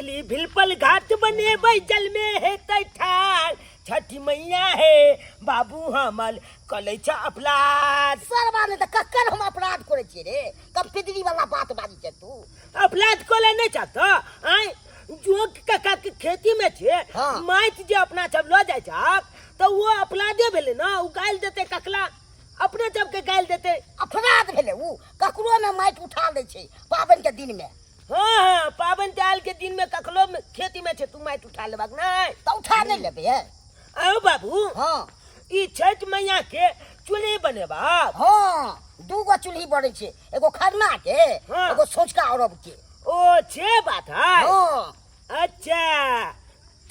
पोटली भिलपल घाट बनेबै जल में हेतै ठार छठी मैया हे बाबू हमर कलै छ अपलाद। सरवा ने तऽ ककर हम अपराध करै छियै रे? कम्पिदरी वाला बात बाजै छै तू। अपलाद कलै नहि छ तऽ आँय जोग काका के खेती में छै माटि जे अपना सब लऽ जाइ छक तऽ ओ अपलादे भेलै ने, ओ गालि देतै ककला अपने सबके गालि देतै। अपराध भेलै उ, ककरो ने माटि उठा लै छै पाबनि के दिन में। हाँ हाँ पाबनि तिहार के दिन में ककरो खेती में छै तू माटि उठा लेबाक नहि। तऽ उठा नहि लेबै है। आउ बाबू। हाँ। ई छठि मैया के चूल्ही बनेबाक। हाँ, दूगो चूल्ही बनै छै, एगो खरना के, एगो सोझका अरब के। ओ छे बात है। हाँ। अच्छा।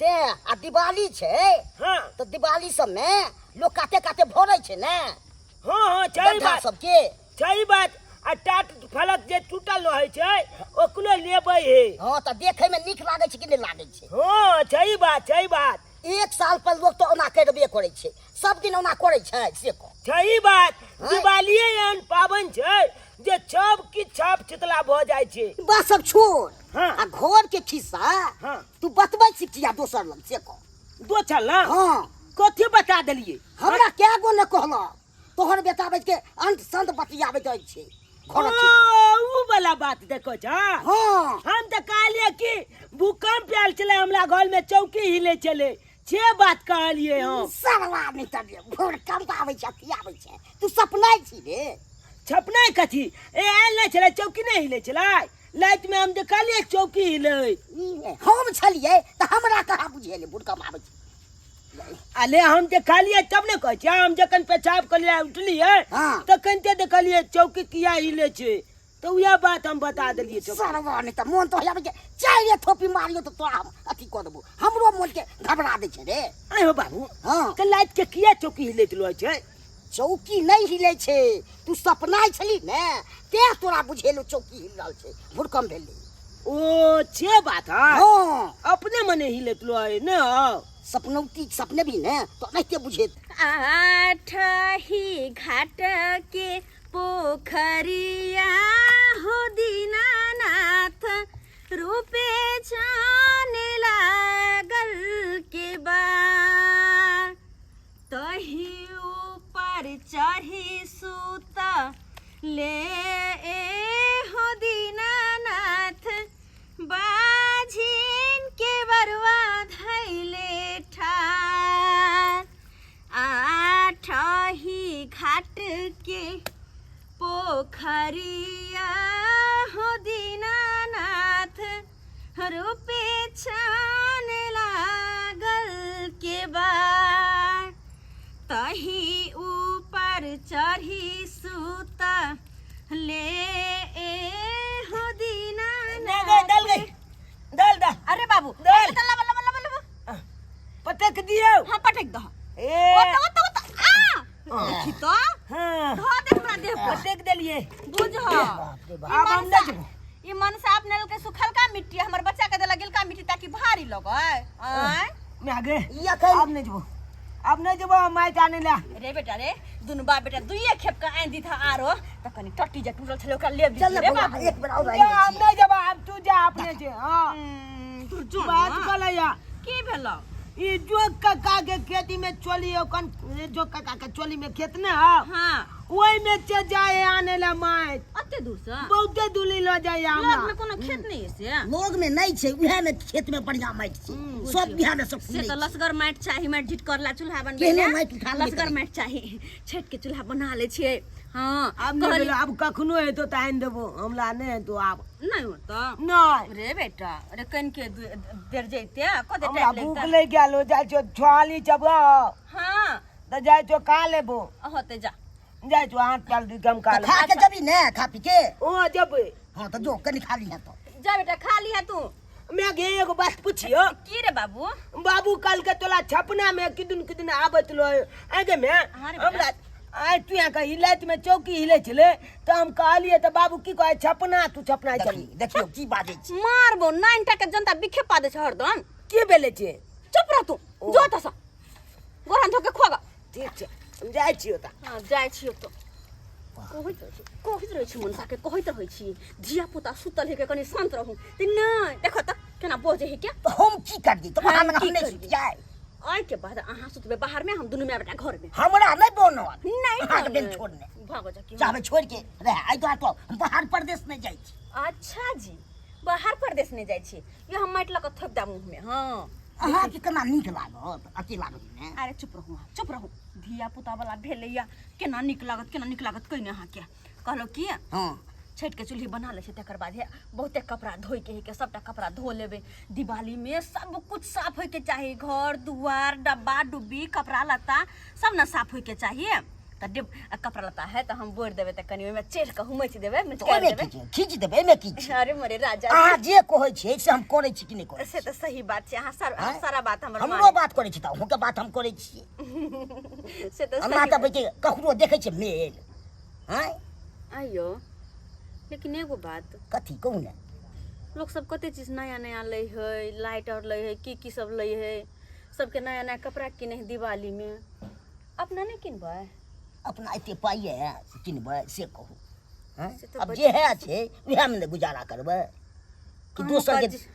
तें आ दिवाली छै। हाँ। तऽ दिवाली सबमे लोक काते काते भरै छै ने। हाँ हाँ छै गड्ढा बात। सबके। छै बात। आ टाट फलक जे टूटल रहै छै ओकरो लेबै हे। हाँ, तऽ देखै मे नीक लागै छै कि नहि लागै छै? हाँ, छै बात, छै बात। एक साल पर लोक तऽ ओना करबे करै छै, सब दिन ओना करै छै से कह। छै बात। हाँ। दिवालिये एहन पाबनि छै जे सब किछु छाप छितला भऽ जाइ छै। बात सब छोड़। हाँ। आ घर के खिस्सा हाँ। तू बतबै छी किया दोसर लग से कह। दोसर लग? हाँ। कथी बता देलियै? हमरा कए गो ने कहलक तोहर बेटा बैठ के अंत संत बतियाबैत रहै छै घरक के। ओ, उ वाला बात देखो छा। हाँ। हम तऽ कहलियै कि भूकंप आयल छलै हमरा घर में चौकी हिले छलै, से बात कहलियै हम। सरवा नहि तऽ भूकंप आबै छै, अथी आबै छै, तू सपनाइ छी रे। सपनाइ कथी? ए आयल नहि छलै, चौकी नहि हिले छलै, राति में हम देखलियै चौकी हिले। हम छलियै तऽ हमरा कहाँ बुझेलै भूकंप आबै छै। अले हम देखलियै तब ने कहै छियै, हम जखन पेशाब करलियै उठलियै हाँ। तखन ते देखलियै चौकी किया हिले छै, तऽ उएह बात हम बता देलियै चौकी। सरवा नहि तऽ मोन तऽ होइया जे चारि थोपी मारियो तऽ तोरा हम अथी कऽ देबो, हमरो मोन के घबरा दै छै रे। आँय हो बाबू। हाँ। तऽ लाइट के किया चौकी हिलैत रहै छै? चौकी नहि हिलै छै, तू सपनाइ छली ने तें तोरा बुझेलौ चौकी हिल रहल छै, भूकंप भेलै। ओ छे बात है। हाँ। अपने मने हिलैत रहै ने हौ। सपनौती सपने भी ने तो एनाहिते बुझेत। आठ ही घाट के पोखरिया हो दीनानाथ रूपे जाने लागल के बार, तही ऊपर चढ़ी सुत ले ए हो दीनानाथ बाझिन के बरुआ धैले ठार। आठ ही घाट के पोखरिया हो दीनानाथ रूपे छान लागल के बार, तही ऊपर चढ़ी सुत ले ए हो दीनानाथ। दे, दल गई, दल दा। अरे बाबू, दल। लबा, लबा, लबा, लबा, लबा। पटक दियौ। हाँ, पटक दह। ए। ओत, ओत, ओत, आ। देखी तो। हाँ। धो दे हमरा देह पर। पटक देलिए। बुझ। बाप रे बाप। आब हम नहि जेबो। ई मनसा अपने लके सुखल का मिट्टी हमर बच्चा के देला गिलका मिट्टी ताकि भारी लगै। आय। मैं आगे। ई अखन आब नहि जेबो। आब नहि जेबो हम माटि आनै ला। रे बेटा रे, दुनू बाप बेटा दुइये खेप के आनि दीथा आरो, त कनी टट्टी जे टूटल छलै ओकरा लेब चल रे बौआ, बाबू। एक बेर और जा, आनि दै हम छियै। नहि जेबो, आब तू जा अपने जे, हाँ। तू जो बात ना। कहलैया। की भेलौ? ई जोग काका के खेती में चोली ओकन, जोग काका के चोली में खेत ने हौ। हाँ। ओहि में से जाए आने ला माटि। अते दूर से? बहुते दूरी ल जाए हमरा। लग में कोनो खेत नहीं है से? लग में नहीं छै, उहे में खेत में बढ़िया माटि छै। सब उहे में सब से फूलै तो छै। लसगर माटि चाही, माटि झिट करला चूल्हा बनबै केहनो ला। माटि उठा लेबै लसगर कनी। माटि चाही, छठि के चूल्हा बना लै छियै। हाँ, आब नहीं कहली- भेलो, आब कखनो हेतौ तऽ आनि देबो, हमरा नहि हेतौ आब। नहीं होतो? नहीं। रे बेटा, रे कन के देर जैते, कते हमरा टाइम भूख लगतै? लागि गेल हो, जाइ छियौ छाली चबा। हाँ। तऽ जाइ छियौ खा लेबो। होते जा। जाइ छियौ हाथ पैर धोइ के हम खा तऽ लेबो। खा के जेबी ने, खा पी के? ओ जेबै। हाँ, तऽ जो कनि खा लीहे तऽ। जा बेटा खा लीहे तू। मैं गे एगो बात पूछियो। की रे बाबू? बाबू कल के तोला छपना में किदन किदन आबत रहे। आगे में हाँ रे बेटा। हमरा आइ तू यहाँ के हिलाइत में चौकी हिले छले तऽ हम कहलिए तऽ बाबू की कहे छपना तू छपना चली। देखियौ की बाजै छी। मारबो 9 टा के जनता बिखे पा दे छै हरदम। की भेलै छै? चुप रह तू, ओ। जो तसा। गोरहन धोके खुआगा। ठीक छै, हम जाइ छियौ तऽ। हाँ, जाइ छियौ तऽ। कहैत रहै छी, कहैत रहै छी मनसाके, कहैत रहै छी धिया पुता सुतल है के कनि शांत रहू, तऽ नहि देखो तऽ केना बजै है के। तऽ हम की करियै? तऽ हम अहाँ लग की हम नहि करियै? सुतियै। एहिके बाद अहाँ सुतबै बाहर में, हम दुनू माय बेटा घर में। हमरा नहि बनत। नहि अहाँके बेन बनत। छोड़ने। भागो जा कि चाहबै छोड़ि के रह, एहि दुआरे तो हम बाहर परदेश नहि जाइ छी। अच्छा जी, बाहर परदेश नहि जाइ छी? ये हम माटि लऽ कऽ थोपि देब मुँह में। हाँ, अहाँके केना नीक लागत अकेला रहैमे? अरे चुप रहू अहाँ, चुप रहू। धिया पुता वाला भेलैया, केना नीक लागत, केना नीक लागत? कहिने अहाँके कहलहुँ कि छठि के चूल्ही बना लै छै, तकर बाद हे बहुते कपड़ा धोइके है के सबटा कपड़ा धो लेबै। दिवालीमे सब कुछ साफ होइके चाही, घर दुआर डब्बा डुब्बी कपड़ा लत्ता सब ने साफ होइके चाही। तऽ डिब आ कपड़ा लत्ता है तऽ हम बोरि देबै, तऽ कनि ओहिमे चढ़ि कऽ हुमचि देबै, तऽ मुचकारि ओहिमे देबै। की छै? खींच देबै, एहिमे की छै? अरे मोरे राजा अहाँ जे कहै छियै से हम करै छी कि नहि करै? से तऽ सही बात छै, अहाँ सारा आँय? सारा बात हमर हमरो मानै। बात करै छी तऽ अहूँके बात हम करै छियै। से तऽ हमरा सही तऽ बेटी ककरो देखै छियै मेल आँय? आइयो लेकिन एगो बात। कथी कहू ने। लोक सब कते चीज नया नया लै है, लाइट आर लै है, की की सब लै है, सबके नया नया कपड़ा किनै है दिवालीमे, अपना नहि किनबै? अपना एते पाइ है से किनबै से कहू? हँ? से तऽ आब बच- जे है छै उएहमे ने गुजारा करबै कि काम दोसरके काज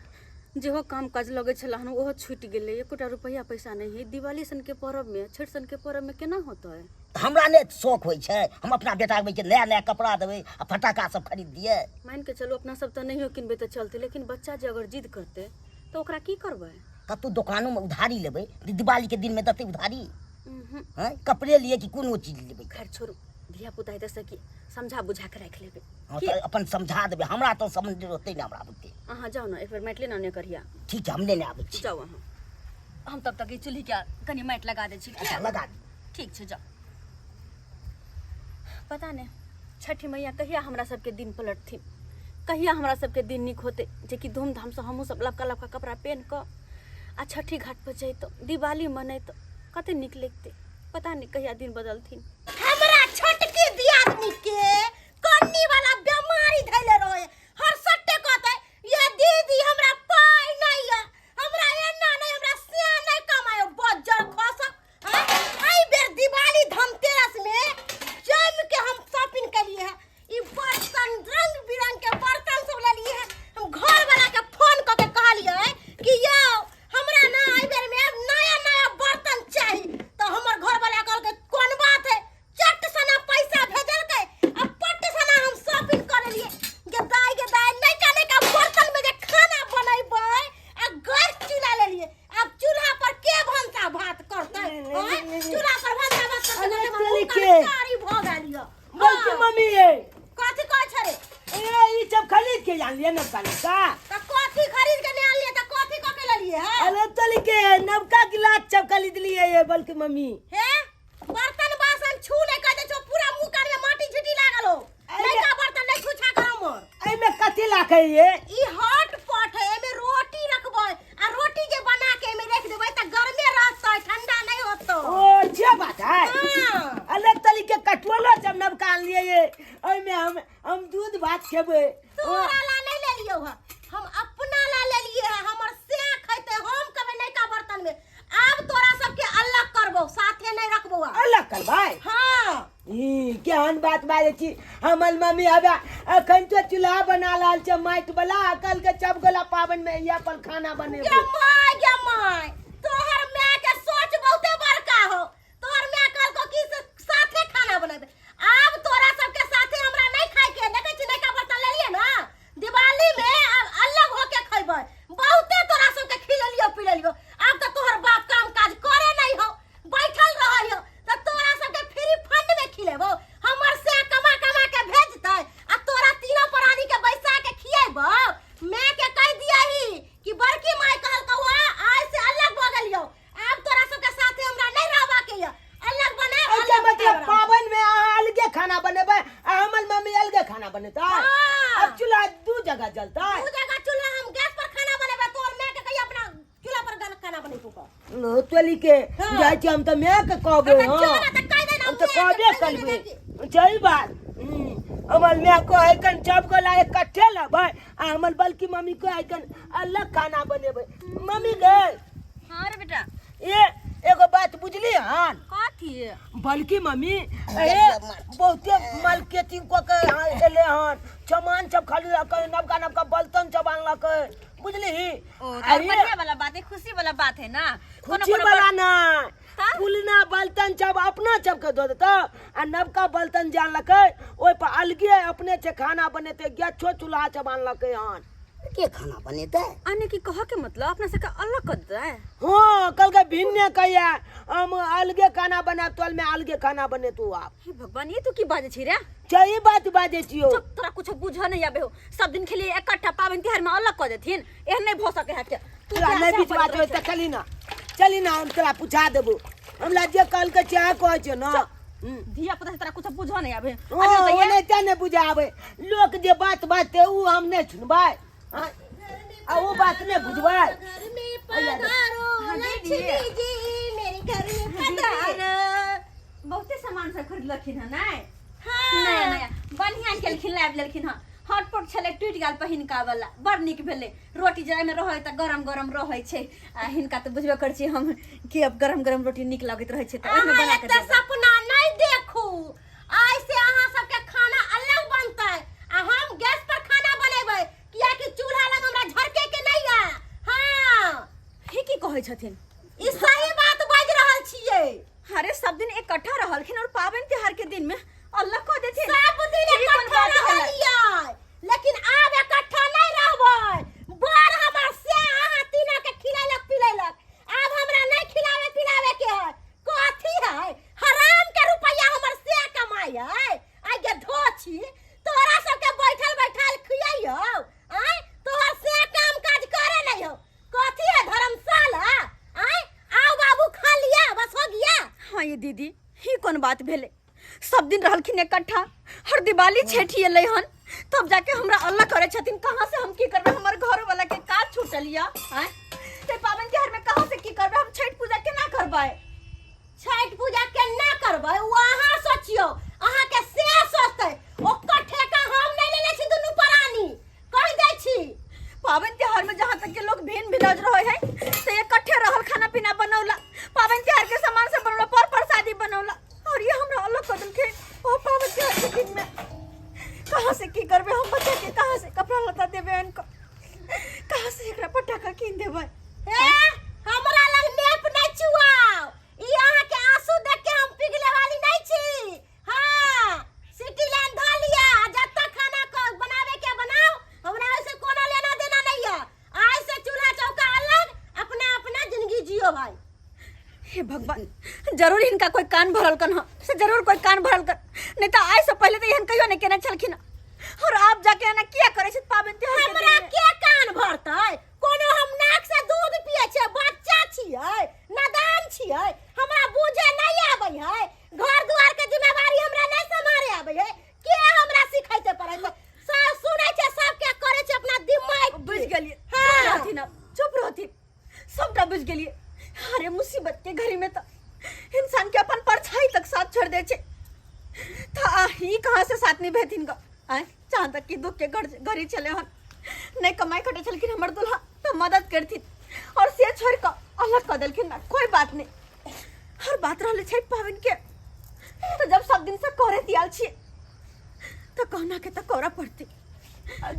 जेहो काम काज लगै छलै हन ओहो छूटि गेलै, एकोटा रुपैआ पैसा नहि है। दिवाली सनके पर्वमे, छठि सनके पर्वमे केना होतै? हमरा नहि शौक होइ छै, हम अपना बेटाके कहै छियै नया नया कपड़ा देबै आ फटाका सब खरीद दियै। मानि कऽ चलू अपना सब तऽ नहियो किनबै तऽ चलतै, लेकिन बच्चा जे अगर जिद करतै तऽ ओकरा की करबै? कतहु दोकानोमे उधारी लेबै, दिवालीके दिनमे देतै उधारी? उहुं। हँ, कपड़े लिए कि कोनो चीज लेबै? खैर छोड़ू, धिया पुता हेतै से की समझा बुझा के राखि लेबै। हँ की? तऽ अपन समझा देबै, हमरा तऽ समझ रहतै ने हमरा बुते। अहाँ जाउ ने, एक बेर माटि लेने ने करिया। ठीक छै, हम लेने आबै छी। जाउ अहाँ, हम तब तक ई चूल्ही के कनि माटि लगा दै छी। अच्छा, लगा दियौ। ठीक छै, जाउ। पता नहि छठि मैया कहिया हमरा सबके दिन पलटथिन, कहिया हमरा सबके दिन नीक होतै, जेकि धूमधामसँ हमहूँ सब लबका लबका कपड़ा पहिन कऽ आ छठि घाट पर जैतहुँ, दिवाली मनैतहुँ, कते नीक लगितै। पता नहि कहिया दिन बदलथिन। हमरा छोटकी दियादनी के कन्नी वाला बीमारी धैले रहे, हर सट्टे कहते ये दीदी हमरा पाई नहीं है, हमरा एना नहीं, हमरा सिया नहीं कमायो, बज्जर खस। एहि बेर दिवाली धनतेरस में जम के हम शॉपिंग कलिए है, ई बर्तन रंग बिरंग के बर्तन सब लेलिए है। हम घर वाला के फोन क के कहलिए कि यौ हमरा ना एहि बेर में नया नया बर्तन चाही, तो हमर घर वाला कहलकै कोन बात है, चट सना पैसा भेजलकै आ पट सना हम शॉपिंग कर लेलिए। गे दाई गे दाई, नयका नयका बर्तन में जे खाना बनेबै, आ गैस चूल्हा लेलिए, अब चूल्हा पर के भनसा भात करतै? आँय? चूल्हा पर भनसा भात करतै अरे तऽ हमर चली मुँह के। कारी भऽ गेल यऽ। बोल के मम्मी ये कथी कहै छै रे? ए ई सब खरीद के आनलिए नवका नवका। तऽ कथी खरीद के नहि आनलियै तऽ कथी कऽ के लेलियै है? अरे चली के नवका गिलास सब खरीद लिए ये बल्कि मम्मी। हे बर्तन बासन छू नहि कहै छौ, पूरा मुँह कान में माटी झिटी लागल हो। अरे। नयका बर्तन नहि छू छा कर हमर। एहिमे कथी लाखै ये? ई हॉट पॉट है, एमे रोटी रखबै आ रोटी जे बना के एमे रख देबै तऽ गरमे रहतै, ठंडा नहीं होतौ। ओ जे बात है। हाँ। अरे तली के कटोलो सब नवका आनलिए ये, एहिमे हम दूध भात खेबै। तोरा ला नहीं लेलियौ है, हम अपना ला लेलिए है, हमर से खैते हम कबे नयका बर्तन में। आब तोरा सबके अलग करबौ, साथे नहीं रखबौ आब। अलग करबै? हाँ। ई केहन बात बाजै छी हमर मम्मी? हवे अखन तो चूल्हा बना रहल छै माटि वाला, कल के चपगोला पाबनि में इएह पर खाना बनेबै। गे my गे my, तोहर my के सोच बहुते बड़का हो। तोहर my कहलको कि से साथे खाना बनेबै। आब तोरा सबके साथे हमरा नहीं खाय के, देखै छी नयका बर्तन लेलिए ना दिवाली में, आब अलग होके खैबै। बहुते तोरा सबके खिलेलियो पिलेलियो, आब तऽ तोहर बाप काम काज करे नहीं हो, बैठल रहै हो, तऽ तोरा सबके फ्री फंड में खिलेबो। हमर से कमा कमा के भेजतै आ तोरा तीनों प्राणी के बैसा के खिएबो। मैं के कह दियाही कि बड़की माय कहलकौ आइ से अलग भऽ गेलियौ, आब तोरा सबके साथे हमरा नहीं रहबा के यऽ, अलग बनाएब। एहिके अलग मतलब खाएब। पाबनि में अहाँ अलगे खाना बनेबै आ हमर मम्मी अलगे खाना बनेतै? हाँ। अब चूल्हा दू जगह जलतै? दू जगह चूल्हा, हम गैस पर खाना बनेबै, तोर माय के कहिया अपना चूल्हा पर खाना बनेतौ कऽ। लो चली के हाँ। जाइ छी हम तऽ माय के कहबै। हाँ, तऽ हाँ जो ना तऽ कहि दे ना हम तऽ माय के, कहबे कहि दे ना करबै। सही बात। हमर माय कहै कन सब गोला इकट्ठे लेबै आ हमर बल्कि मम्मी कहै कन अलग खाना बनेबै। मम्मी गए। हाँ रे बेटा। ए एगो बात बुझली हन? कथी? बल्कि मम्मी ए बहुते मार्केटिंग कऽ के एलै हन सामान सब खरीदलकै नवका नवका बर्तन सब आनलकै बुझलिही ओ तो अरे बढ़िया वाला बात है खुशी वाला बात है ना कोनो खुशी कोनो वाला ना हाँ? पुलना बर्तन सब अपना सबके दऽ देतौ आ नवका बर्तन जे आनलकै ओहि पर अलगे अपने से खाना बनेतै गैसो चूल्हा सब आनलकै हन के खाना बनेतै आने की कह के मतलब अपना सबके अलग कर दे हाँ कहलकै भिन्ने कहिया हम अलगे खाना बनायब तोल में अलगे खाना बनेतौ आप हे भगवान ये तू की बाजे छी रे सही बात बाजै छियौ चुप तोरा कुछ बुझ नहीं आबे हो सब दिन के लिए इकट्ठा पाबनि तिहार में अलग कर देथिन एहन नहीं भ सके है के तू तोरा क्या नहि से विश्वास अपन होइ तऽ चली ना चली ना हम तोरा पूछा देबो हमरा जे कहलकै सएह कहै छै ना धिया पुता से तोरा कुछ बुझ नहीं आबे ओ ओनाहिते नहि बुझाबै लोक जे बात बाजतै ओ हम नहि सुनबै आँय? आ ओ बात नहि बुझबै घर में पधारो लक्ष्मी जी मेरे घर में पधारो बहुते सामान सब खरीदलखिन हन नहि हाँ नया नया बढ़िया केलखिन लाबि लेलखिन हन हॉटपॉट छलै टूटि गेल पहिनका वाला बड़ नीक भेलै रोटी जाहिमे रहै तऽ गरम गरम रहै छै आ हिनका तऽ बुझबे करै छी हम कि अब गरम गरम रोटी नीक लगैत रहै छै तऽ ओहिमे अहाँ बना कऽ एते देबै सपना नहीं देखू आइ से अहाँ सबके खाना अलग बनतै आ हम गैस पर खाना बनेबै कियाकि चूल्हा लग हमरा झरके के नहीं है हाँ हे की कहै छथिन ई सही बात बाजि रहल छियै अरे सब दिन इकट्ठा रहलखिन और पाबनि तिहार के दिन में अलग कऽ देथिन सब दिन ई कोन इकट्ठा बात भेलै? रहलियै लेकिन आब इकट्ठा नहीं रहबै बड़ हमर से अहाँ तीनों के खिलेलक पिलेलक आब हमरा नहीं खिलावे पिलावे के है कथी है हराम के रुपया हमर से कमाई है आगे धोछी तोरा सबके बैठल बैठल खियाइयो आय तोहर से काम काज करे नहीं हो कथी है धर्मशाला आय आओ बाबू खा लिया बस हो गया हाँ ये दीदी ही कोन बात भेलै सब दिन रहलखिन इकट्ठा हर दिवाली छठि एलै हन तब जाके हमरा अलग करै छथिन कहाँ से हम की करबै हमर घर वाला के काज छूटल या आँय ते पाबनि तिहार में कहाँ से की करबै हम छठि पूजा केना करबै छठि पूजा केना करबै ओ अहाँ सोचियौ अहाँके से सोचतै ओकर ठेका हम नहि लेने छी दुनू प्राणी कहि दै छी पाबनि तिहार में जहाँ तक के लोग भिन्न भिनौज रहे है से इकट्ठे रहल खाना पीना बनौला पाबनि तिहार के सामान सब बनौला पर प्रसादी बनौला और ये हमरा अलग कर देलखिन ओ पाबनि तिहार के दिन में कहाँ से की करबे हम बच्चा के कहाँ से कपड़ा लत्ता देबे इनको कहाँ से एकरा पटाखा कीन देबै ए हमरा लग नेप नहि चुआउ ई अहाँके आंसू देख के हम पिघले वाली नहि छी हाँ सिटी लाइन धऽ लिअ आ जतऽ खाना बनावे के बनाओ हमरा ओहिसे कोनो लेना देना नहीं है आइ से चूल्हा चौका अलग अपना अपना जिंदगी जियो भाई हे भगवान जरूर हिनका कोई कान भरल कन हँ से जरूर कोई कान भरल कन नहीं तो आइ से पहले तो एहन कहियो नहीं केने छलखिन और आप जाके एना किया करै छी पाबनि तिहार के हमरा दिन में? के कान भरतै कोनो हम नाक से दूध पिए छियै बच्चा छियै नादान छियै हमरा बुझे नहीं आबै है घर दुआर के जिम्मेवारी हमरा नहीं सम्हारे आबै है के हमरा सिखैते पड़ै सब सुनै छै सब के करै छै अपना दिमाग बुझ गेलियै हाँ। चुप रहथिन अब चुप रहथिन सबटा बुझ गेलियै अरे मुसीबत के घड़ी में तो इंसान के अपन परछाई तक साथ छोड़ दे छै तो ई कहाँ से साथ निभेथिन ग आय जहाँ तक कि दुख के घड़ी चले हन नहीं कमाई खटे छलखिन हमर दुल्हा तो मदद करथिन और से छोड़ कऽ अलग कऽ देलखिन ना कोई बात नहीं हर बात रहले छठि पाबनि के तो जब सब दिन से करे दियाल छियै तो कहना के तो करऽ पड़तै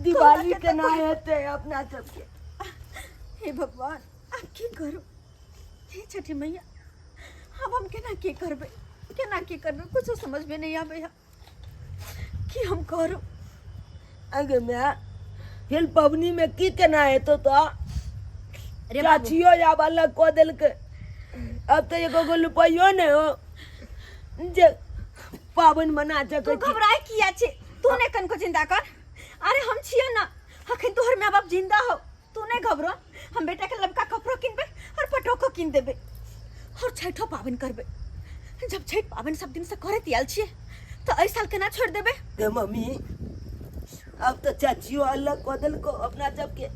दिवाली केना हेतै अपना सबके हे भगवान आब की करू हे छठी मैया आब हम केना की करबै केना की करबै कुछो समझ में नहीं आबै है की हम करू अगे माय फिर पबनी में की केना हेतौ तो रे बाबू। चाचियो आब अलग कऽ देलकै अब तऽ एको गो रुपैयो नहि हो जे पाबनि मना तू सकै छी घबराए किया छे तू नहीं कनको चिंता कर अरे हम छियो ना अखन तोहर माय बाप जिंदा हो तू नहीं घबरो हम बेटा के लबका कपड़ो किनबे और पटोको किन देबे और छठो पाबनि करबे जब छठ पाबनि सब दिन से करैत आयल छियै तऽ एहि साल केना छोड़ि देबै गे मम्मी अब तऽ चाचियो अलग कऽ देलको अपना सबके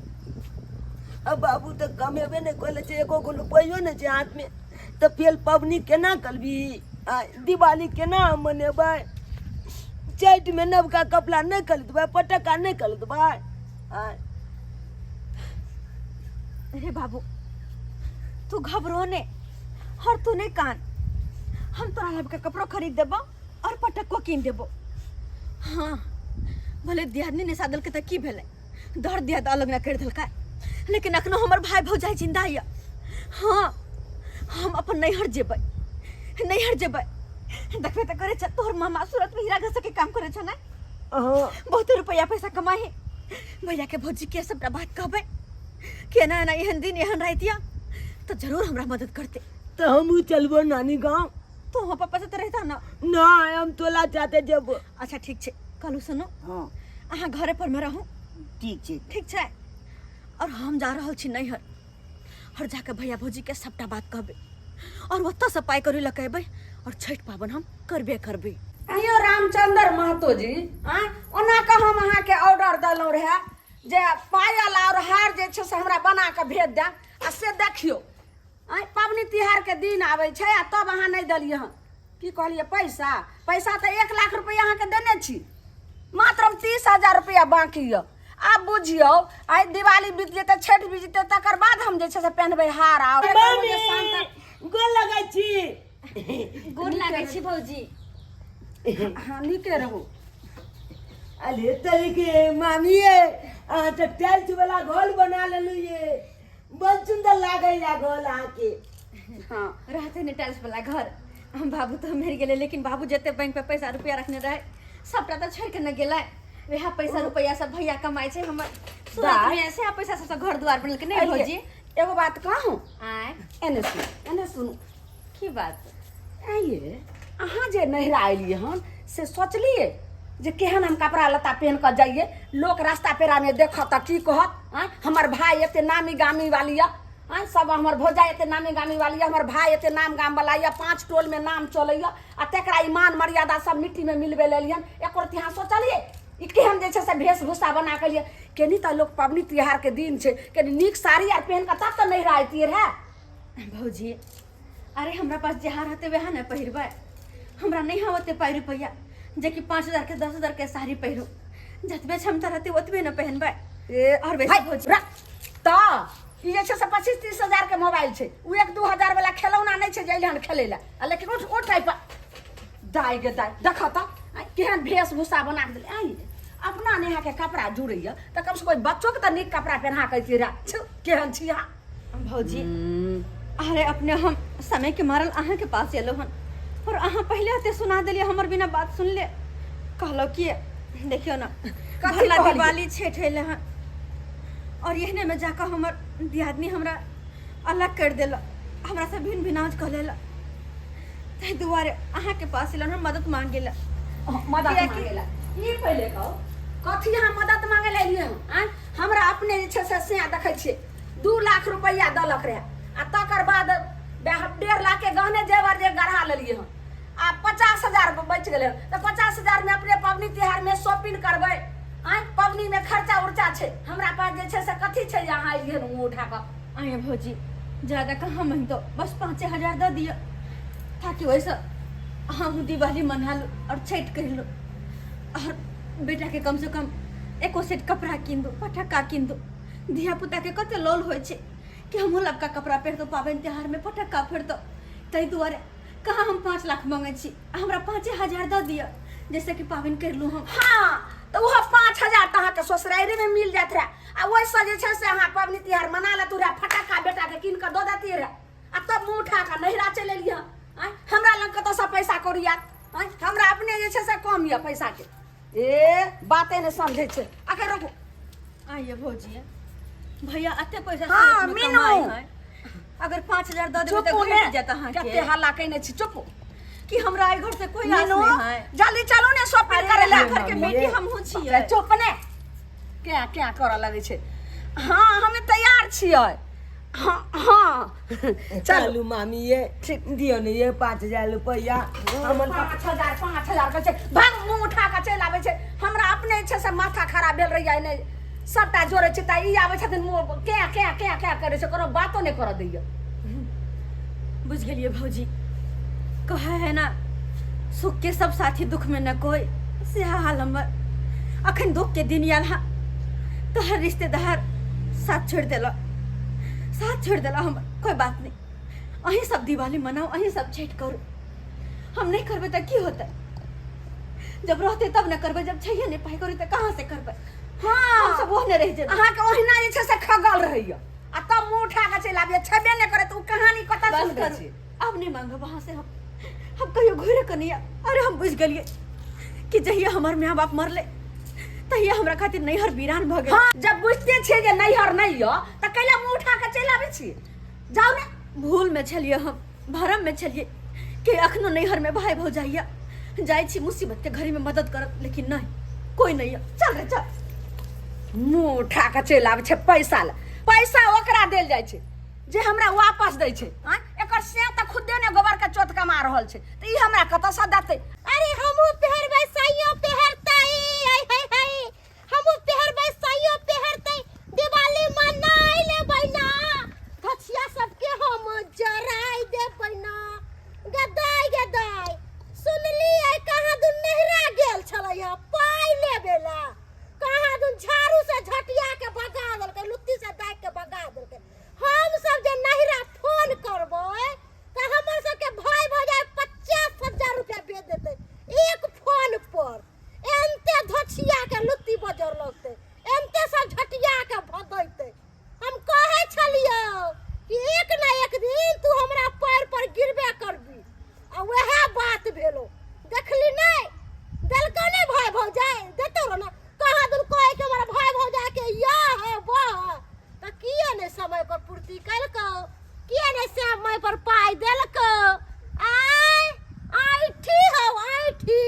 अब बाबू तऽ कमेबे नहि कऽ लै छै एको गो रुपैयो नहि छै हाथमे तऽ फेर पबनी केना करबी आ दिवाली केना हम मनेबै चैतमे नवका कपड़ा नहि खरीदबै पटक्का नहि खरीदबै आँय अरे बाबू तू घबरो ने और तू नहीं कान हम तोरा लबका कपड़ो खरीद देबो और पटक्को कीन देबो। हाँ भले दियादनी ने सादल के त की भेलै, दर दियाद अलग ना कर देलकै, लेकिन अखनो हमर भाई भौजाई जिंदा यऽ। हाँ हम अपन नैहर जेबै, नैहर जेबै। देखबे तऽ करै छ तोहर मामा सूरत में हीरा घसै के काम करै छ ने, हाँ बहुते रुपया पैसा कमाए है। भैया के भौजी के सबटा बात कहबै कि एना एना एहन दिन एहन राति यऽ, तऽ जरूर हमरा मदद करते। तो हम चलबो नानी गाँव। तो वहाँ पापा से तो रहता ना? ना हम तोला चाहते जब। अच्छा ठीक छै, कहलू सुनू, हाँ अहाँ घरे पर में रहू। ठीक छै। ठीक छै, और हम जा रहल छी नैहर, और जाके भैया भौजी के सबटा बात कहबै और ओतऽ से पाइ करी लऽ के अयबै और छठि पाबनि हम करबे करबै। अयो रामचंद्र महतो जी, आँय ओना कऽ हम अहाँके ऑर्डर देलहुँ रहए जे पायल और हार जे छै से हमरा बना कऽ भेज देब, आ से देखियौ आँय पबनी तिहारके दिन आबै छै आ तब अहाँ नहि देलियै हन। की कहलियै पैसा? पैसा तऽ 1 लाख रुपैआ अहाँके देने छी, मात्र हम 30,000 रुपैआ बाँकी यऽ। आब बुझियौ आइ दिवाली बीत जेतै, छठि बीत जेतै, तकर बाद हम जे छै से पेन्हबै हार। आ मम्मी गोर लगै छी। गोर लागै छी भौजी। हाँ नीके रहू। अरे तरीके मामी ये अहाँ तऽ टाइल्स वाला घर बना लेलू ये, बड़ सुंदर लागै या घर अहाँके। हाँ रहते ने टाइल्स वाला घर। हम बाबू तो मरि गेलै, लेकिन बाबू जते बैंक पे पैसा रुपया रखने रहे सबटा तऽ छोड़ि के न गेलै। वएह पैसा रुपया सब भैया कमाइ छै हमर सूरत में, सएह पैसा सबसँ घर दुआर बनेलकै नहि भौजी? एगो बात कहूँ? आँय एने सुनू, एने सुनू। की बात? आँय अहाँ जे नैहरा एलियै हन से सोचलियै जे केहन हम कपड़ा लत्ता पहिन कऽ जाइए, लोक रास्ता पेरामे देखत तऽ की कहत? आँय हमर भाय एते नामी गामी वाली यऽ, आँय सब हमर भौजाइ एते नामी गामी वाली यऽ, हमर भाय एते नाम गाम वाला यऽ, 5 टोलमे नाम चलैए, आ तकरा ई मान मर्यादा सब मिट्टीमे मिलबै लेलियन। एको रत्ती अहाँ सोचलियै ई केहन जे छै से वेशभूषा बना कऽ एलियै? केनी तऽ लोक पबनी तिहारके दिन छै, कनी नीक साड़ी आर पहिन कऽ तब तऽ नैहरा अयतियै रहए। भौजी अरे हमरा पास जहाँ रहते वएह ने पहिरबै, हमरा नहीं है ओते पाइ रुपैआ जेकि 5,000 के 10,000 के साड़ी पहिरू, जतबे क्षमता रहते ओतबे ने पहनबै। ए और वैसे भाइ, भौजी रख तऽ ई जे छै से 25-30 हजार के मोबाइल छै, ओ 1-2 हजार वाला खेलौना नहि छै जे अइले हन खेलै लए। आ लेकिन उठ उठ एहि पर दाइ गे दाइ, देखऽ तऽ आँय, केहन वेशभूषा बना कऽ देलै। आँय अपना नेहा के कपड़ा जुड़ैया तऽ कमसँ कम बच्चोके तऽ नीक कपड़ा पहिना कऽ अइतियै रहए। छौ केहन छी अहाँ। भौजी अरे अपने हम समय के मारल अहाँ के पास एलो हन और अहाँ पहले आते सुना देलिए, हमर बिना बात सुन ले कहलो कि देखियो ना कथी भला कहलियै? दिवाली छठ अइले हन और एहने में जाकर हमर दियादनी हमरा अलग कर देला, हमरा से भिन्न भिनाज कह लेला, ताहि दुआरे अहाँ के पास एलन हम मदद मांगे ला। मदद कियाकि- मांगे ला? ई पहिले कहू कथी अहाँ मदद मांगे ला एलियै हन? आँय हमरा अपने जे छै से सैया देखै छियै 2 लाख रुपैआ देलक रहए, आ तकर बाद 1.5 लाख के गहने जेवर जे गढ़ा लेलियै हन, आ 50,000 बचि गेलै हन। तऽ 50,000 मे अपने पबनी तिहारमे शॉपिंग करबै, आँय पबनीमे खर्चा उर्चा छै, हमरा पास जे छै से कथी छै जे अहाँ एलियै हन मुँह उठा कऽ? आँय भौजी ज्यादा कहाँ मांगितो, बस 5,000 दऽ दिअ ताकि ओहिसँ हमहूँ दिवाली मना लू और छठि कर लू, और बेटाके कमसँ कम एको सेट कपड़ा कीन दू, पटक्का कीन दू। धिया पुता के कते लौल होइ छै कि हमहूँ लबका कपड़ा पहिरतौ पाबनि तिहारमे, पटक्का फोड़तौ, ताहि दुआरे कहाँ हम 5 लाख मांगै छी, हमरा 5,000 दऽ दिअ जैसे कि पाबनि करि लू हम। हाँ तऽ ओहो 5,000 तऽ अहाँके ससुरारिमे मिल जायत रहए, आ ओहिसँ जे छै से अहाँ पबनी तिहार मना लेतू रहए, फटक्का बेटाके कीन कऽ दऽ देतियै रहए, आ तब मुँह उठा कऽ नैहरा चलि एलियै हँ। आँय हमरा लग कतऽसँ पैसा कौड़ी आयत? आँय हमरा अपने जे छै से कम यऽ पैसाके। ए बाते नहि समझै छै। अखन रुकू। आइए भौजी भैया एते पैसा हाँ, सूरत में मीनू। कमाइ है, अगर 5,000 दऽ देबै तऽ चुपू ने घटि जायत अहाँके। कते हल्ला कयने छी, चुपू। कि हमरा एहि घर से कोई आस मीनू नहीं है। जल्दी चलू ने शॉपिंग अरे करे ला। घर के बेटी हमहूँ छियै। चुप ने, क्या क्या करऽ लगै छै। हाँ हमे तैयार छियै। हाँ हाँ चलू। चलू मामी ये दियो ने ये 5,000 रुपया हमर। 5,000 5,000 कहै छै, भाग मुँह उठा कऽ चलि आबै छै। हमरा अपने जे छै से माथा खराब भेल रहैया, नहि सबटा जोड़ै छै तऽ ई आबै छथिन मुँह क्या क्या क्या क्या करै छै, कोनो बातो नहि करऽ दैया। बुझ गेलियै भौजी, कहे है ना सुख के सब साथी दुख में न कोई, सएह हाल हमर। अखन दुख के दिन आयल हँ तोहर रिश्तेदार साथ छोड़ि देलक, साथ छोड़ि देलक हमर। कोई बात नहीं, अहीं सब दिवाली मनाउ, अहीं सब छठि करू। हम नहीं करबै तऽ की होतै जब रहतै तब ने करबै जब छैहे नहि पाइ करी तऽ कहाँ से करबै हाँ हम सब ओहने रहि जेबै अहाँके ओहिना जे छै से खगल रहैया आ तब मुँह उठा कऽ चलि आबियै छेबे नहि करे तऽ ओ कहानी कतऽ बस सुनबै करू छी आब नहि मांगब अहाँ से हम हम कहियो घुरे कऽ नहि आयब। अरे हम बुझि गेलियै कि जहिया हमर माय बाप मरलै तहिया हमरा खातिर नैहर वीरान भऽ गेल हाँ जब बुझते छियै जे नैहर नहि यऽ तऽ कैला मुँह उठा कऽ चलि आबै छी जाउ ने भूल में छलियै हम भरम में छलियै कि अखनो नैहर में भाई भौजाइया जाइ छी मुसीबत के घड़ी में मदद करत लेकिन नहीं कोई नहीं है चल रे चल मुँह उठा कऽ चलि आबै छै पैसा लए पैसा ओकरा देल जाइ छै जे हमरा वापस दै छै आँय एकर से तऽ खुदे ने गोबर के चोत कमा रहल छै तऽ ई हमरा कतऽसँ देतै अरे हमहूँ पहिरबै साइयो पहिरतै आय हाय हाय हमहूँ पहिरबै साइयो पहिरतै दिवाली मनाइ लेबै ना धछिया सबके हम जराइ देबै ना गदाइ गदाइ सुनलियै कहाँ दुन नहिरा गेल छलै हँ पाइ लेबे ला कहाँ दुन झाड़ू से झटिया के भगा देलकै लुत्ती से दागि के भगा देलकै हम सब जे नहिरा फोन करबै तऽ हमर सबके भाय भौजाइ 50,000 रुपया भेज देतै एक फोन पर एनते धोछिया के लुत्ती बजर लगतै एनते सब झटिया के भगैतै हम कहै छलियौ कि एक ना एक दिन तू हमरा पैर पर गिरबे करबी आ वएह बात भेलो देखली नहीं देलकौ नहीं भाई भौजाइ देतौ रहो ना कहाँ दिन कहै के हमरा भाई भौजाइ के या है वाह है तऽ किए नहीं समय पर पूर्ति केलकौ किए नहीं समय पर पाइ देलकौ आय ऐठी हौ ऐठी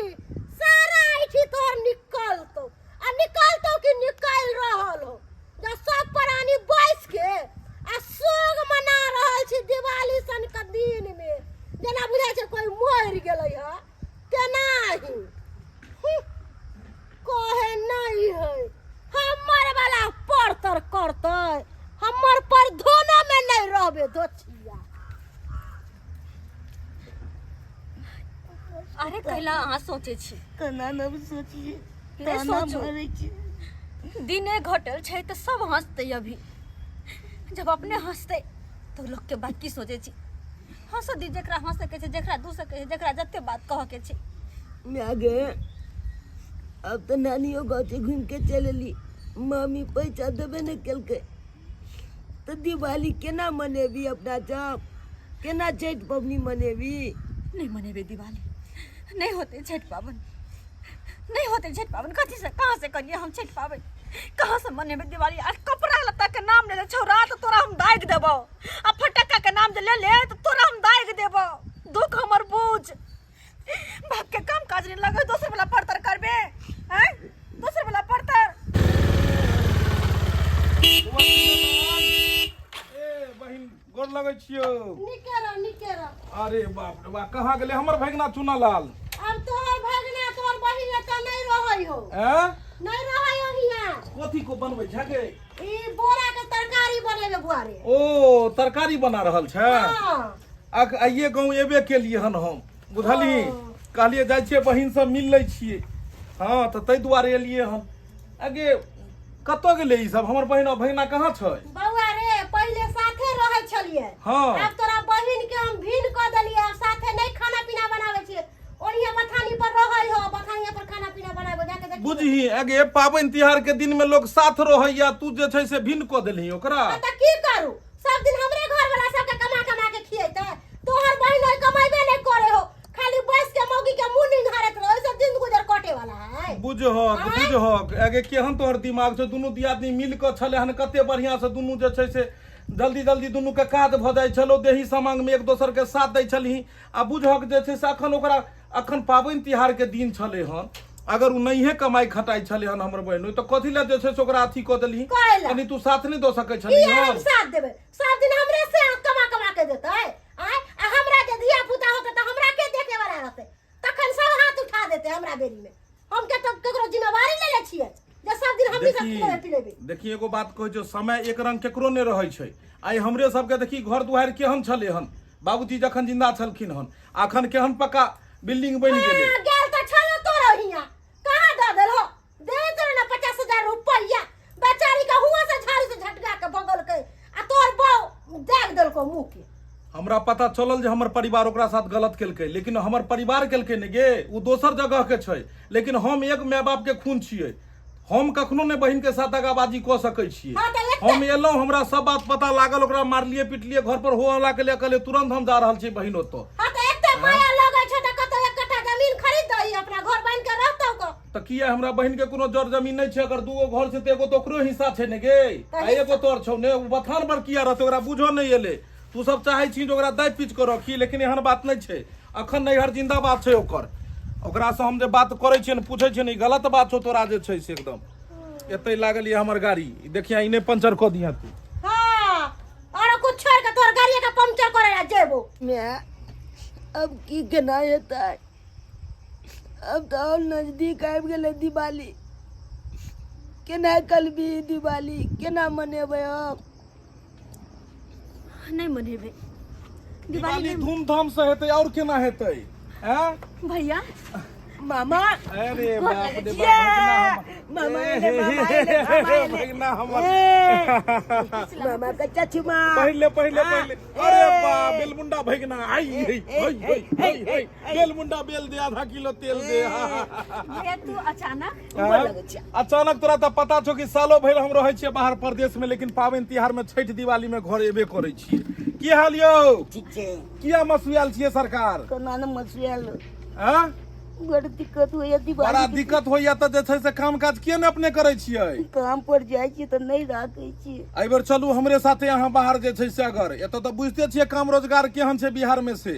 सारा ऐठी तोहर निकलतौ आ निकलतौ कि निकलि रहल हो जब सब प्राणी बैस के आ शोक मना रहल छी दिवाली सन के दिन में जेना बुझाइ छै कोई मरि गेलै ह तेनाही हुँ, कहे नहीं है हमर वाला परतर करतै हमर पर धोना में नहीं रहबे दोछिया अरे कैला अहाँ सोचै छी केना न सोचिए नहि ताना सोचू। मारै छै दिने घटल छै तऽ सब हंसतै अभी जब अपने हंसतै तऽ लोकके बात की सोचै छी हंसऽ दी जकरा हंसऽ के छै जकरा दूसऽ के छै जकरा जते बात कहऽ के छै माय गे आब तऽ नानियो गाँव से घूमि के चलि एली मामी पैसा देबे नहि केलकै तऽ दिवाली केना मनेबी अपना सब केना छठि पबनी मनेबी नहि मनेबै दिवाली नहि होतै छठि पाबनि नहि होतै छठि पाबनि कथी से कहाँ से करिए हम छठि पाबनि कहाँ से मनेबै दिवाली आ कपड़ा लत्ता के नाम ले ले छौड़ा तऽ तोरा हम दागि देबौ आ फटक्का के नाम जे ले ले तऽ तोरा हम दागि देबौ दुख हमर बूझ बाप के काम काज नहीं लगे दोसर वाला परतर करबे हैं दोसर वाला परतर ए बहिन गोर लगै छियौ नीके रह नीके रह अरे बाप रे बाप कहाँ गेलै हमर भगना चुनालाल अब तोहर भगना तोहर बहिन एतऽ नहीं रहै हो हैं नहीं रहै हो हियाँ कथी को बनबै छै गे ई बोरा के तरकारी बनेबे बुआ रे ओ तरकारी बना रहल छै हाँ अख आइए गाँव एबे केलियै हन हम बुझलिही कहलियै जाइ छियै बहिनसँ मिल लै छियै हँ तऽ ताहि दुआरे एलियै हन आगे कतऽ गेलै ई सब हमर बहिन आ भगिना कहाँ छै बौआ रे पहिले साथे रहै छलियै हँ। आब तोरा बहिन के हम भिन्न कऽ देलियै आब साथे नहि खाना पीना बनाबै छियै ओहिया बथानी पर रहै हो बथानिया पर खाना पीना बनाबै जाके देखी बुझही आगे पाबनि तिहार के दिन में लोग साथ रहैया तू जे छै से भिन्न कऽ देलही ओकरा हाँ, तऽ की करू सब दिन हमरे घर वाला सबके कमा कमा के खियेतै तोहर बहिन ओइ कमाइबे नहि करे हो खाली बैस के मौगी के मुंह निहारत रहो सब दिन गुजर कटे वाला है बुझहक बुझहक आगे केहन तोहर दिमाग छौ दुनू दियादनी मिल कऽ छलै हन कते बढ़िआँ से दुनू जे छै से जल्दी जल्दी दुनू के काज भऽ जाइ छलौ देही समांग में एक दोसर के साथ दै छलही आ बुझहक जे छै से अखन ओकरा अखन पाबनि तिहार के दिन छलै हन अगर ओ नहिए कमाइ खटाइ छलै हन हमर बहिन तऽ कथी लए जे छै से ओकरा अथी कऽ देलही कएला? कनि तू साथ नहि दऽ सकै छलही किया हम हन साथ देबै सब दिन हमरे से कमा कमा के देतै आय आ हमरा जे धिया पुता होतै तऽ हमरा के देखे वाला रहतै तखन सब हाथ उठा देतै हमरा बेरी में हम के तो केकरो जिम्मेवारी लेले छियै जे सब दिन हमही सब खिलेबै पिलेबै देखी एगो बात कहै छौ समय एक रंग केकरो नहि रहै छै आइ हमरे सबके देखी घर दुआरि केहन छलै हन बाबूजी जखन जिंदा छलखिन हन अखन केहन पक्का बिल्डिंग बनि गेलै हाँ, गेल तऽ छलो तोरो हियाँ कहाँ दऽ देलहो दे तोरे ना 50,000 रुपैया बेचारी के हुआ से झाड़ू से झटका के बगलकै आ तोर बहू दागि देलको मुँह के हमरा पता चलल जे हमर परिवार ओकरा साथ गलत केलकै, लेकिन हमर परिवार केलकै ने गे, ओ दोसर जगह के छै, लेकिन हम एक माय बाप के खून छियै, हम कखनो ने बहिन के साथ दगाबाजी कऽ सकै छियै। हाँ, तऽ एकटा- हम एलहुँ, हमरा सब बात पता लागल, ओकरा मारलियै पिटलियै, घर पर हो हल्ला के लिए कहलियै तुरंत हम जा रहल छी बहिन ओतऽ। हाँ तऽ एकटा माया लगै छौ तऽ कतौ एक कट्ठा जमीन खरीद दही, अपना घर बान्हि के रहतौ गो। तऽ किया हमरा बहिन के कोनो जर जमीन नहि छै? अगर दूगो घर छै तऽ एगो तऽ ओकरो हिस्सा छै ने गे, आ एगो तोर छौ ने, ओ बथान पर किया रहतै? ओकरा बुझो नहि एलै। तू सब चाहै छी जे ओकरा दाबि पीच कऽ रखी, लेकिन एहन बात नहि छै। अखन नैहर जिंदाबाद छै ओकर। ओकरासँ हम जे बात करै छियै ने, पूछै छियै ने, ई गलत बात छौ तोरा जे छै से एकदम। एतै लागल यऽ हमर गाड़ी, ई देखिया ई नहि पंचर कऽ दिहे तू। हाँ, और कुछ छोड़ के तोर गाड़ी के पंचर करे ला जेबो। मैं अब की केना हेतै? अब तऽ और नजदीक आबि गेलै दिवाली, केना कलबी दिवाली केना मनेबै हम? नहि मनेबै दिवाली। दिवाली धूमधाम से हेतै, और केना हेतै? हैं भैया मामा, अरे बाप रे ये! बाप, मामा एले, मामा एले, मामा एले। भगना हमर। ए, मामा के चचमा। पहिले पहिले हाँ। पहिले, अरे ए। बा बेलमुंडा भगना, आई हई हई हई हई हई, बेलमुंडा बेल दे, आधा किलो तेल दे। भैया तू अचानक? अचानक तोरा तऽ पता छौ कि सालो भरि हम रहै छियै बाहर परदेश में, लेकिन पाबनि तिहार में छठि दिवाली में घर एबे करै छियै। की हाल यौ? ठीक छै। किया मसुआयल छियै सरकार? कोना ने मसुआयल? आँ? बड़ दिक्कत होइया दिवाली बड़ा के। दिक्कत होइया तऽ जे छै से काम काज किया ने अपने करै छियै? काम पर जाइ छियै तऽ नहि राखै छियै। एहि बेर चलू हमरे साथे अहाँ बाहर जे छै से, अगर एतऽ तऽ बुझिते छियै काम रोजगार केहन छै बिहार में, से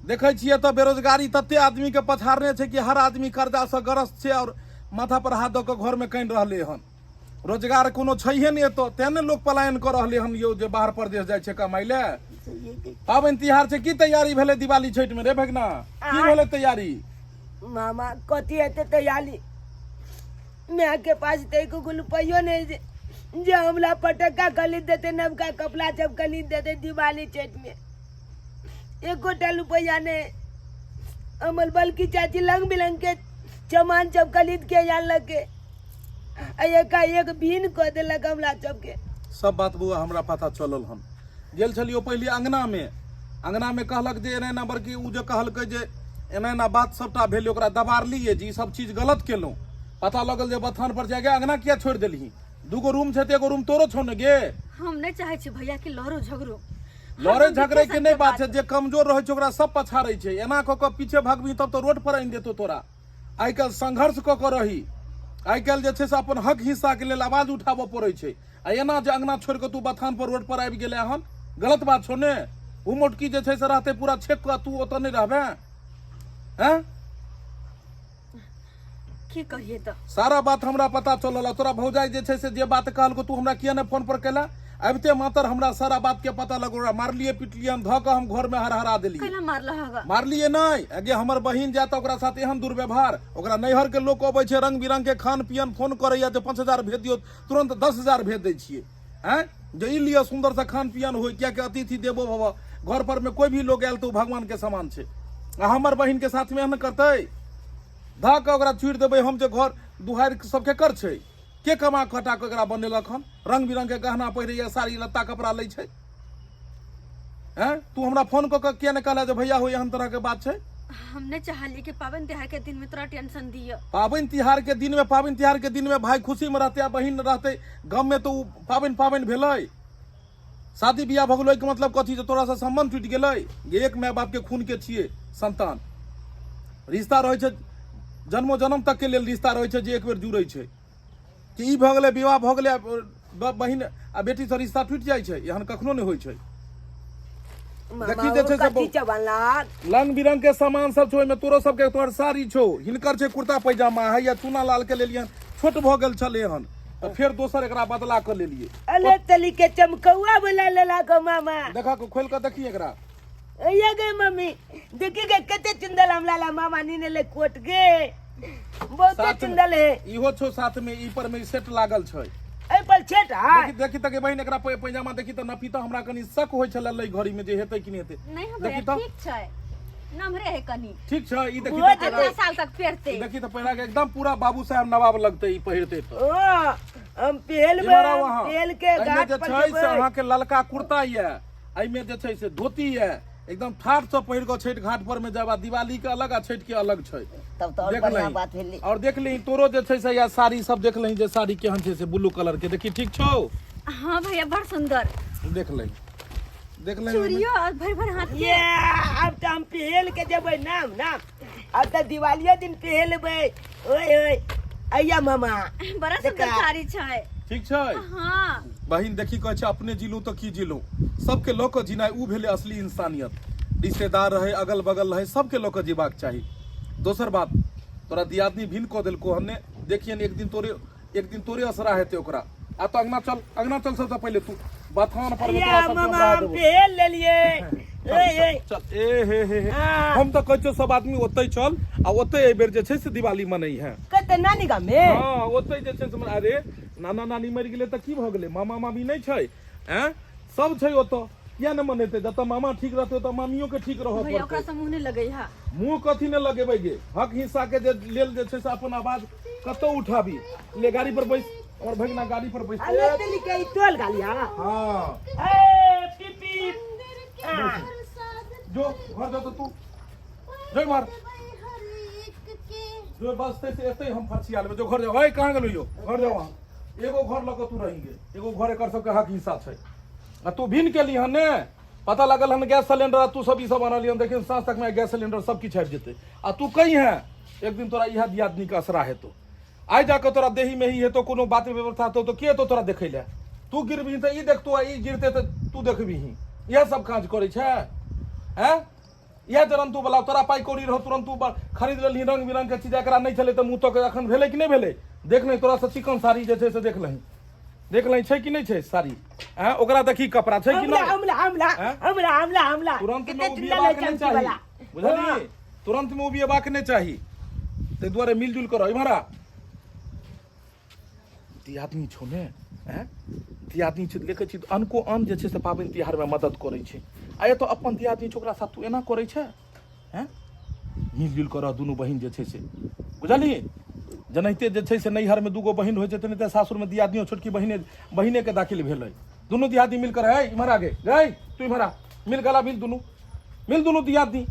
देखै छियै तऽ बेरोजगारी तते आदमी के पछाड़ने छै कि हर आदमी कर्जासँ ग्रस्त छै और माथा पर हाथ दऽ कऽ घरमे कानि रहलै हन। रोजगार कोनो छैहे नहि एतऽ, तें ने लोक पलायन कऽ रहलै हन यौ, जे बाहर परदेश जाइ छै कमाइ लए। पाबनि तिहार छै, की तैयारी भेलै दिवाली छठिमे रे भगना? की भेलै तैयारी? मामा कथी हेतै तैयारी? माय के पास तऽ एको गो रुपैयो नहि जे जे हमरा पटक्का खरीद देतै, नवका कपड़ा सब खरीद देतै दिवाली छठिमे, एकोटा रुपैआ नहि। हमर बल्कि चाची रंग बिरंग के सामान सब खरीद के आनलकै आ एकाएक भीन कऽ देलक हमरा सबके। सब बात बौआ हमरा पता चलल हन। गेल छलियो पहिले अंगनामे, अंगनामे कहलक जे एना एना, बड़की ओ जे कहलकै जे एना एना बात सबटा भेलै, ओकरा दबारलियै जे ई सब चीज गलत केलहुँ। पता लगल जे बथान पर जाके अंगना किया छोड़ि देलही? दूगो रूम छै तऽ एगो रूम तोरो छौ ने गे। हम नहि चाहै छी भैया कि लड़ो झगड़ो। लड़े झगड़े के नहि बात छै, जे कमजोर रहै छै ओकरा सब पछाड़ै छै। एना कऽ कऽ पीछे भगबही तब तऽ रोड पर आनि देतौ तोरा। आइ काल्हि संघर्ष कऽ कऽ रही, आइ काल्हि जे छै से अपन हक हिस्सा के लेल आवाज उठाबऽ पड़ै छै। आ एना जे अंगना छोड़ि कऽ तू बथान पर रोड पर आबि गेलै हन, गलत बात छौ ने। ओ मोटकी जे छै से रहतै पूरा छेक कऽ, तू ओतऽ नहि रहबे? हैं की कहिए तऽ सारा बात हमरा पता चलल। आ तोरा भौजाइ जे छै से जे बात कहलको, तू हमरा किया नहि फोन पर केला? आबिते मातर हमरा सारा बात के पता लगल। ओकरा मारलिए पिटलिए हम, धऽ कऽ हम घर में हरहरा देलिए। कैला मारलह हगा? मारलिए नहि अगे, हमर बहिन जाय तऽ ओकरा साथ एहन दुर्व्यवहार। ओकरा नैहर के लोक अबै छै, रंग बिरंग के खान पियन, फोन करैया जे 5000 भेज दियौ, तुरंत 10,000 भेज दै छियै। आँय जे ई लिअ, सुन्दर से खान पियन होय, कियाकि अतिथि देवो भव, घर पर में कोई भी लोग आयल तऽ ओ भगवान के समान छै। आ हमर बहिन के साथ में एहन करतै? धऽ कऽ ओकरा चूरि देबै हम जे घर दुहारि सबके कर छै, के कमा खटा कऽ एकरा बनेलक हन? रंग बिरंग के गहना पहिरैया, साड़ी लत्ता कपड़ा लै छै। हैं तू हमरा फोन कऽ कऽ किया नहि कहला जे भैया हो एहन तरह के बात छै? हम नहि चाहलियै कि पाबनि तिहार के दिन में तोरा टेंशन दिअ। पाबनि तिहार के दिन में, पाबनि तिहार के दिन में भाई खुशी में रहतै आ बहिन रहतै गम में, तऽ ओ पाबनि पाबनि भेलै? शादी बियाह भऽ गेलै के मतलब कथी जे तोरा से संबंध टूटि गेलै? जे एक माय बाप के खून के छियै संतान, रिश्ता रहै छै जन्मो जन्म तक के लेल, रिश्ता रहै छै जे एक बेर जुड़ै छै कि ई भऽ गेलै, विवाह भऽ गेलै, बहिन आ बेटीसँ रिश्ता टूटि जाइ छै, एहन कखनो नहि होइ छै। देखी जे छै से कथी चबला रंग बिरंग के सामान सब छौ ओहिमे, तोरो सबके तोहर साड़ी छौ, हिनकर छै कुर्ता पैजामा। हैया चूना लाल के लेलियन, छोट भऽ गेल छलै हन तऽ फेर दोसर एकरा बदला कऽ लेलियै। अले तली के चमकौआ वाला लेला गो मामा। देखा खोल कऽ देखी एकरा। ये गे मम्मी, देखी गे कते चुंदल हमरा ला मामा नीने ले कोट गे, बहुते साथ में- चुंदल है। इहो छौ साथ में, ई पर में सेट लागल छै। एहि पर छेट है। देखी देखी तऽ गे बहिन, एकरा पैजामा देखी तऽ नपी तऽ हमरा कनी शक होइ छलै लै घड़ी में जे हेतै कि नहि हेतै। नहीं हम देखी भैया तऽ ठीक छै, नमरे है कनी। ठीक छै ई, देखी हुआ तऽ अगला साल तक पहिरते। ई देखी तऽ पहिरा के एकदम पूरा बाबू साहेब नवाब लगतै ई पहिरते तऽ। ओ हम पेल इम्हर आउ अहाँ। पेल के एहिमे गाछ जे पर छै से जेबै। अहाँके ललका कुर्ता यऽ एहिमे जे छै से धोती यऽ एकदम ठाठ से पहिर कऽ छठि घाट पर में जाब आ दिवाली के अलग आ छठि के अलग छै। तब तऽ और देख बढ़िया लही। बात भेलै। और देख लही तोरो जे छै से या साड़ी सब देख लही जे साड़ी केहन छै से ब्लू कलर के देखी ठीक छौ? हाँ भैया बड़ सुंदर। देख लही देख लही। चूड़ियो और भर भर हाथ के। ये अब तऽ हम पहेल के जेबै नाम नाम अब तऽ दिवालियो दिन पहेलबै। ओए ओए अइया मामा बड़ा सुंदर देखा। साड़ी छै। ठीक छै? हाँ। बहिन देखी कहै छै अपने जीलू तऽ की जीलू, सबके लऽ कऽ जीनाइ उ भेलै असली इंसानियत। रिश्तेदार रहै अगल बगल रहै सबके लऽ कऽ जीबाक चाही। दोसर बात तोरा दियादनी भिन्न कऽ देलको हन ने, देखियन एक दिन तोरे एक दिन तोरे असरा हेतै ओकरा। आ तऽ अंगना चल, अंगना चल सबसँ पहिले तू बथान पर मे या तोरा सबके हम मामा राह हम देबो। पहेल लेलियै। चल, ओए चल, ओए। चल, ए हे हे हे। हाँ। हम तऽ कहै छियौ सब आदमी ओतै चल आ ओतै एहि बेर जे छै से दिवाली मनैहे। कतऽ नानी गाम मे? हाँ ओतै जे छै से अरे नाना नानी मरि गेलै तऽ की भऽ गेलै, मामा मामी नहि छै, आँय सब छै ओतऽ, किया नहि मनेतै? जतऽ मामा ठीक रहतै ओतऽ मामियो के ठीक रहऽ भैया ओकरा पड़तै। से मुँह नहि लगै है। मुँह कथी नहि लगेबै गे, हक हिस्सा के जे लेल जे छै से अपन आवाज कतौ उठाबी। ले गाड़ी पर बैस, हमर भगिना गाड़ी पर बैस। अरे तेली के ई टोल गाली। हाँ हाँ ए पिपी जो घर जो तो तू जो मार जो बस से एते हम फरसिया लेबै। जो घर जाओ। ए कहाँ गेलौ यो? घर जाओ अहाँ। एगो घर लऽ कऽ तू रहिगे, एगो घर एकर सबके हक हिस्सा छै। आ तू भिन केली हन ने, पता लागल हन गैस सिलेंडर आ तू सब ई सब आनलियै हन, देखिन साँझ तक में गैस सिलेंडर सब किछु आबि जेतै। आ तू कही हैं एक दिन तोरा इएह दियादनी के असरा हेतौ। आइ जाकऽ तोरा देही में ही हेतौ कोनो बात व्यवस्था हेतौ तऽ के हेतौ तोरा देखै लए? तू गिरबिही तऽ ई देखतौ आ ई गिरतै तऽ तू देखबिही। इएह सब काज करै छै हैं? इएह जरन्तु वाला तोरा पाइ कौड़ी रहो तुरन्तु खरीद लेलही रंग बिरंग के चीज, एकरा नहि छलै तऽ मुँह तक एखन भेलै कि नहि भेलै? देख लही तोरा से चिकन साड़ी जे छै से देख लही, देख लही छै कि नहि छै साड़ी। हैं ओकरा देखी कपड़ा छै कि हमला नहि? हमला हमला हैं? हमला हमला हमला तुरंत में कते उबियबाक चुल्ला नहि लै चाही, वाला। बुझलियै? तुरंत में उबियबाक नहि चाही, ताहि दुआरे मिलजुल कऽ रह। इम्हर आ, दियादनी छौ ने, हैं दियादनी छै देखै छी अनको अन जे छै से पाबनि तिहारमे मदद करै छै, आ एतऽ अपन दियादनी छै ओकरा साथ तू एना करै छै? हैं मिलजुल कऽ रह दुनू बहिन जे छै से, बुझलही? जेनाहिते जे छै से नैहरमे दूगो बहिन होइ छै तेनाहिते सासुरमे दियादनियो छोटकी बहिने बहिनेके दाखिल भेलै। दुनू दियादनी मिल कऽ रहै। इम्हर आ गे, गै तू इम्हर आ, मिल गला मिल दुनू, मिल दुनू दियादनी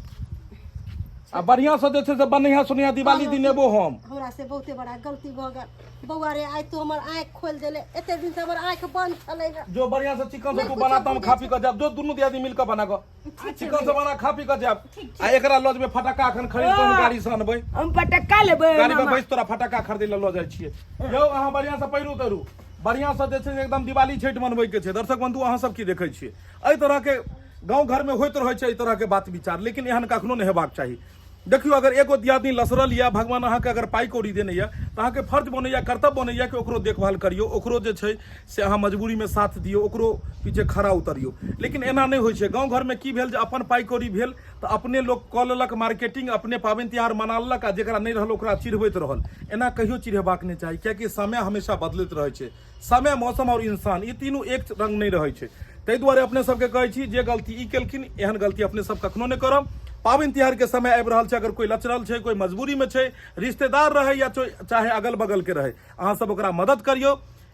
आ बढ़िया से जे छै से बनैहा सुनिया दिवाली दिन एबो हम। हमरा से बहुते बड़ा गलती भऽ गेल बौआ रे, आइ तू हमर आँखि खोलि देले, एते दिन से हमर आँखि बंद छलै हँ। जो बढ़िया से चिकन से नहि तू कुछो बना तऽ हम बुझै खा पी कऽ जायब। जो दुनू दियादनी मिल कऽ बना कऽ चिकन से बना खा पी कऽ जायब। आ एकरा लऽ जेबै फटक्का एखन खरीद कऽ हम गाड़ी से अनबै। हम फटक्का लेबै गाड़ी में मामा। बैस तोरा फटक्का खरीदै लए लऽ जाइ छियै। यौ अहाँ बढ़िया से पहिरू तरू, बढ़िया से जे छै से एकदम दिवाली छठि मनबै के छै। दर्शक बंधु अहाँ सब की देखै छियै एहि तरह के गाँव घर में होइत रहै छै एहि तरह के बात विचार, लेकिन एहन कखनो नहि हेबाक चाही। देखियौ अगर एगो दियादनी लसरल यऽ, भगवान अहाँके अगर पाइ कौड़ी देने यऽ तऽ अहाँके फर्ज बनैया, कर्तव्य बनैया कि ओकरो देखभाल करियौ, ओकरो जे छै से अहाँ मजबूरीमे साथ दियौ, ओकरो पीछे खड़ा उतरियौ। लेकिन एना नहि होइ छै। गाँव घरमे की भेल जे अपन पाइ कौड़ी भेल तऽ अपने लोक कऽ लेलक मार्केटिंग, अपने पाबनि तिहार मना लेलक आ जकरा नहि रहल ओकरा चिढ़बैत रहल। एना कहियो चिढ़ेबाक नहि चाही, कियाकि समय हमेशा बदलैत रहै छै। समय, मौसम आओर इंसान ई तीनू एक रंग नहि रहै छै। ताहि दुआरे अपने सबके कहै छी जे गलती ई केलखिन एहन गलती अपने सब कखनो नहि करब। पाबनि तिहारके समय आबि रहल छै, अगर कोइ लचरल छै, कोइ मजबूरीमे छै, रिश्तेदार रहै या चाहे अगल बगलके रहै, अहाँ सब ओकरा मदद करियौ।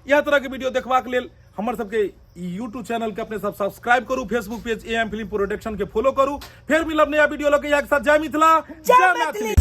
इएह तरहके वीडियो देखबाक लेल हमर सबके यूट्यूब चैनल के अपने सब सब्सक्राइब करू, Facebook page A M film production के फॉलो करू। फेर मिलब नया वीडियो लऽ के, इएह के साथ जय मिथिला, जय मैथिली।